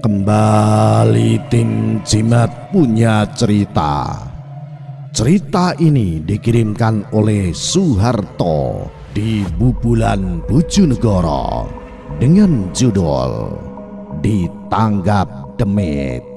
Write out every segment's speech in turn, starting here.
Kembali tim Jimat punya cerita. Cerita ini dikirimkan oleh Soeharto di Bubulan Bojonegoro dengan judul Ditanggap Demit.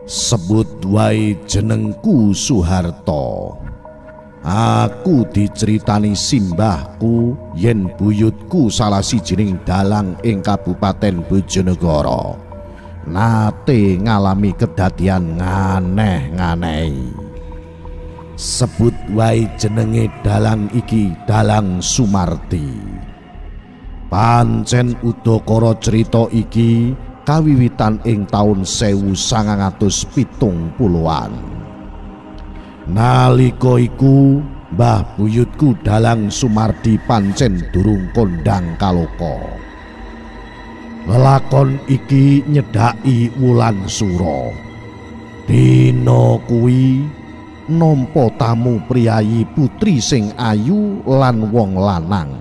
Sebut wae jenengku Soeharto. Aku diceritani simbahku yen buyutku salah sijining dalang ing Kabupaten Bojonegoro nate ngalami kedadian nganeh-nganehi. Sebut wae jenenge dalang iki Dalang Sumardi. Pancen udakara cerita iki kawiwitan ing taun 1970-an. Nalika iku mbah buyutku Dalang Sumardi pancen durung kondang kaloka. Lelakon iki nyedhaki wulan sura. Dina kuwi nampa tamu priyayi putri sing ayu lan wong lanang.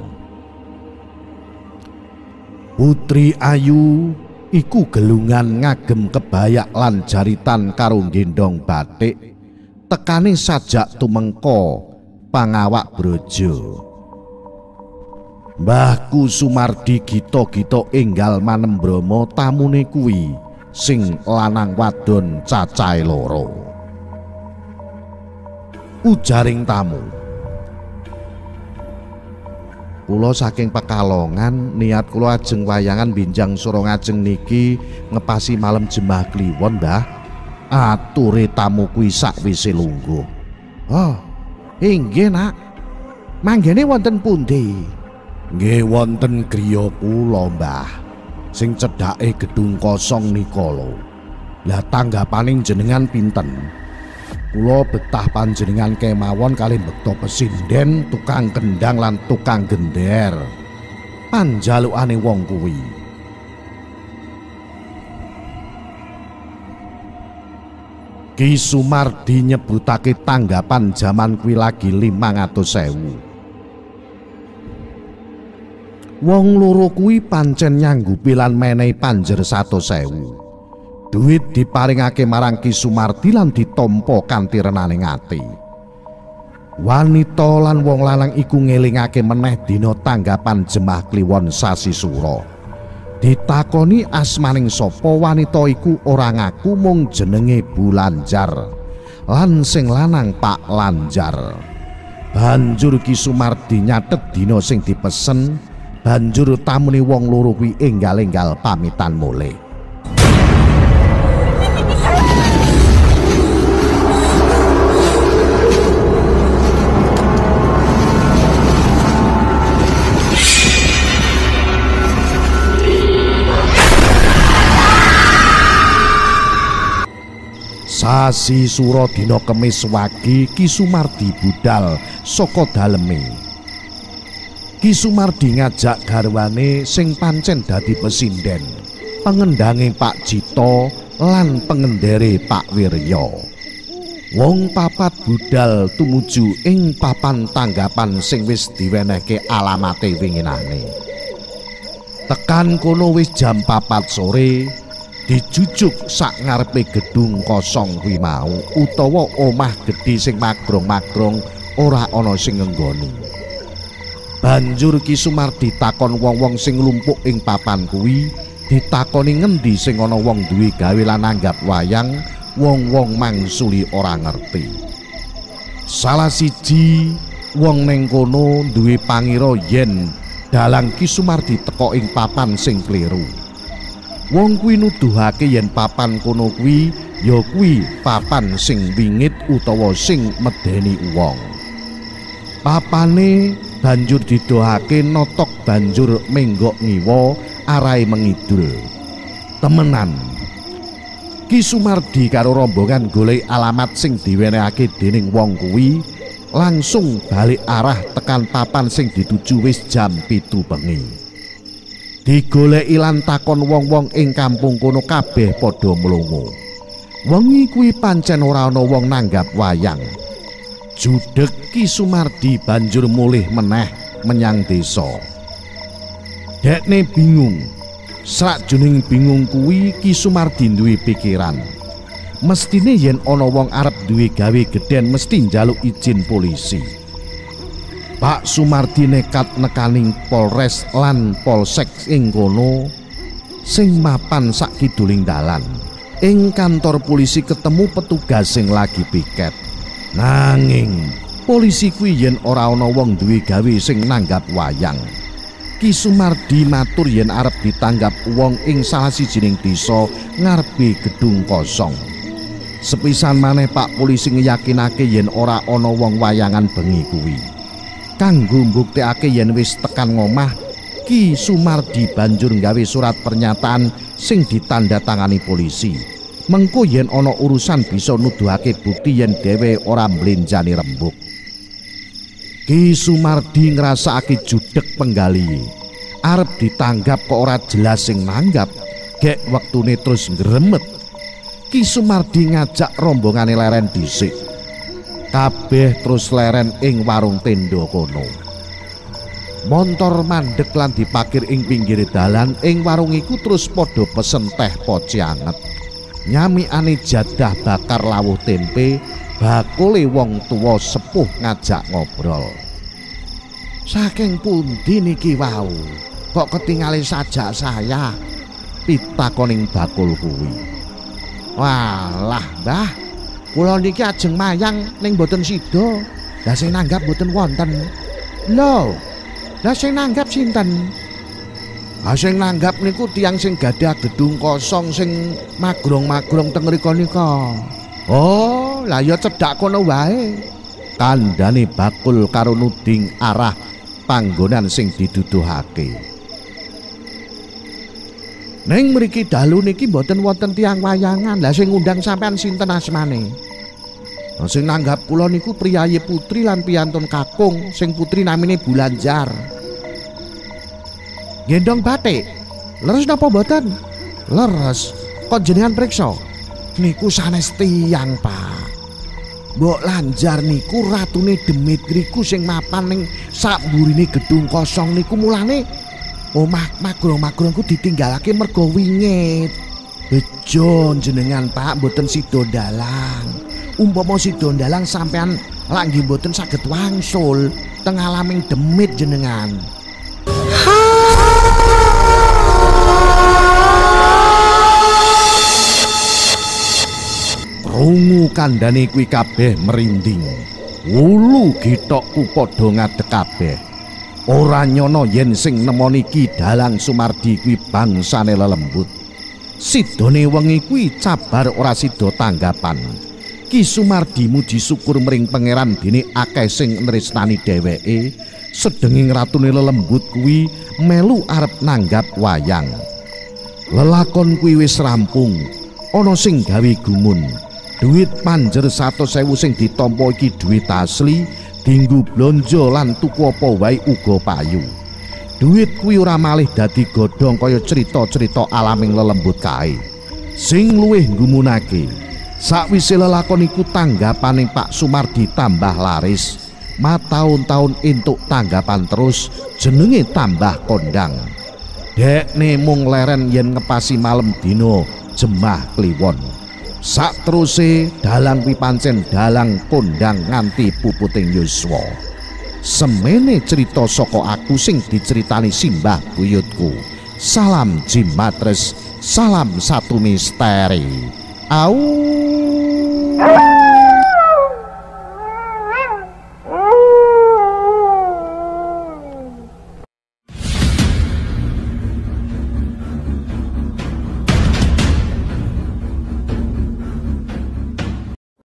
Putri ayu iku gelungan ngagem kebayak lan jaritan karo gendong batik, tekane sajak tumengka pangawak brojo. Mbahku Sumardi gita-gita enggal manembrama tamune kuwi sing lanang wadon cacahe loro. Ujaring tamu, "Kula saking Pekalongan, niat kula ajeng wayangan binjang sura ngajeng niki ngepasi malem Jemah Kliwon, Mbah." Ature tamu kuwi sakwise lungguh. "Oh, inggih, Nak. Manggene wonten pundi?" "Nggih wonten griya kula, Mbah. Sing cedhake gedung kosong nika lho. Lah tanggapaning jenengan pinten? Kula betah panjenengan kemawon kalih mbekta pesinden, tukang kendang lan tukang gender." Panjalukane wong kuwi. Ki Sumardi nyebutake tanggapan jaman kuwi lagi 500.000. Wong loro kuwi pancen nyanggupi lan menehi panjer 100.000. Duit diparingake marang Ki Sumardi lan ditampa kanthi renaning ati. Wanita lan wong lanang iku ngelingake meneh dina tanggapan Jemah Kliwon sasi sura. Ditakoni asmaning sapa, wanita iku ora ngaku, mung jenenge Bu Lanjar lan sing lanang Pak Lanjar. Banjur Ki Sumardi nyatet dina sing dipesen, banjur tamune wong loro kuwi enggal-enggal pamitan mulih. Sasi sura dina Kemis wagi, Ki Sumardi budal saka daleme. Ki Sumardi ngajak garwane sing pancen dadi pesinden, pengendange Pak Jito lan pengendere Pak Wirya. Wong papat budal tumuju ing papan tanggapan sing wis diwenehke alamate winginane. Tekan kono wis jam 4 sore. Dijujuk sak ngarepe gedung kosong kuwi mau utawa omah gedhe sing magrong-magrong ora ana sing ngenggoni. Banjur Ki Sumardi takon wong-wong sing nglumpuk ing papan kuwi, ditakoni ngendi sing ana wong duwe gawe lan nanggap wayang, wong-wong mangsuli ora ngerti. Salah siji wong ning kono duwe pangira yen dalang Ki Sumardi teka ing papan sing kliru. Wong kuwi nuduhake yen papan kono kuwi ya kuwi papan sing wingit utawa sing medeni wong. Papane banjur didohake notok banjur menggok ngiwa arahe mengidul. Temenan. Ki Sumardi karo rombongan golek alamat sing diwenehake dening wong kuwi langsung balik arah tekan papan sing dituju wis jam 7 bengi. Digoleki lan takon wong-wong ing kampung kono kabeh padha mlongo. Wengi kuwi pancen ora ana wong nanggap wayang. Judeg Ki Sumardi banjur mulih meneh menyang desa. Dekne bingung. Sakjroning bingung kuwi Ki Sumardi duwe pikiran. Mestine yen ana wong arep duwe gawe gedhen mesti njaluk izin polisi. Pak Sumardi nekat nekaning Polres lan Polsek ing kono sing mapan sak kiduling dalan. Ing kantor polisi ketemu petugas sing lagi piket. Nanging polisi kuwi yen ora ana wong duwe gawe sing nanggap wayang. Ki Sumardi matur yen arep ditanggap wong ing salah sijining desa ngarepe gedung kosong. Sepisan maneh Pak polisi ngeyakinake yen ora ana wong wayangan bengi kuwi. Kanggo mbuktekake yen wis tekan ngomah, Ki Sumardi banjur nggawe surat pernyataan sing ditandatangani polisi. Mengko yen ana urusan bisa nuduhake bukti yen dhewe ora mblenjani rembug. Ki Sumardi ngrasakake judeg penggalihe. Arep ditanggap kok ora jelas sing nanggap, gek wektune terus ngremet. Ki Sumardi ngajak rombongane leren dhisik. Kabeh terus leren ing warung tenda kono. Montor mandek lan dipakir ing pinggir dalan ing warung iku terus padha pesen teh poci anget. Nyamikane jadah bakar lawuh tempe, bakule wong tuwa sepuh ngajak ngobrol. Saking pundi niki wau? Kok ketingale sajak saya? Pitakoning bakul kuwi. Walah, Mbah. Kula niki ajeng mayang ning mboten sida. Lah sing nanggap mboten wonten. Lho, lah sing nanggap sinten? Ah sing nanggap niku tiyang sing gadah gedung kosong sing magrong-magrong teng mriku nika. Oh, lah ya cedhak kono wae. Kandhane bakul karo nuding arah panggonan sing diduduhake. Ning mriki dalu niki mboten wonten tiyang wayangan. Lah sing ngundang sampean sinten asmane? Lah sing nanggap kula niku priyayi putri lan piyantun kakung, sing putri namine Bulanjar. Gendong batik. Leres napa mboten? Leres. Kok jenengan priksa? Niku sanes tiyang, Pak. Mbok Lanjar niku ratune demit niku sing mapan ning sakmburine gedung kosong niku, mulane omah magrong-magrongku ditinggalake mergo wingit. Bejo jenengan, Pak, mboten sida ndalang. Umpama sida ndalang sampean lak nggih mboten saged wangsul teng alaming demit jenengan. Krungu kandhane kuwi kabeh merinding. Wulu githokku padha ngadeg kabeh. Ora nyono yen sing nemoni Ki Dalang Sumardi kuwi bangsane lelembut. Sidone wengi kuwi cabar ora sida tanggapan. Ki Sumardi muji syukur mring pangeran dene akeh sing nresnani dheweke. Sedenging ratune lelembut kuwi melu arep nanggap wayang. Lelakon kuwi wis rampung, ana sing gawe gumun. Duit panjer 100.000 sing ditampa iki duit asli, dinggo blonjo lan tuku apa wae uga payu. Duit kuwi ora malih dadi godhong kaya cerita-cerita alaming lelembut kae. Sing luwih nggumunake, sakwise lelakon iku tanggapane Pak Sumardi tambah laris. Mataun-taun entuk tanggapan terus, jenenge tambah kondang. Dekne mung leren yen ngepasi malem dina Jemah Kliwon. Sakteruse dalang kuwi pancen dalang kondang nganti puputing yuswa. Semene cerita saka aku sing diceritani simbah buyutku. Salam Jimatres, salam satu misteri. Au.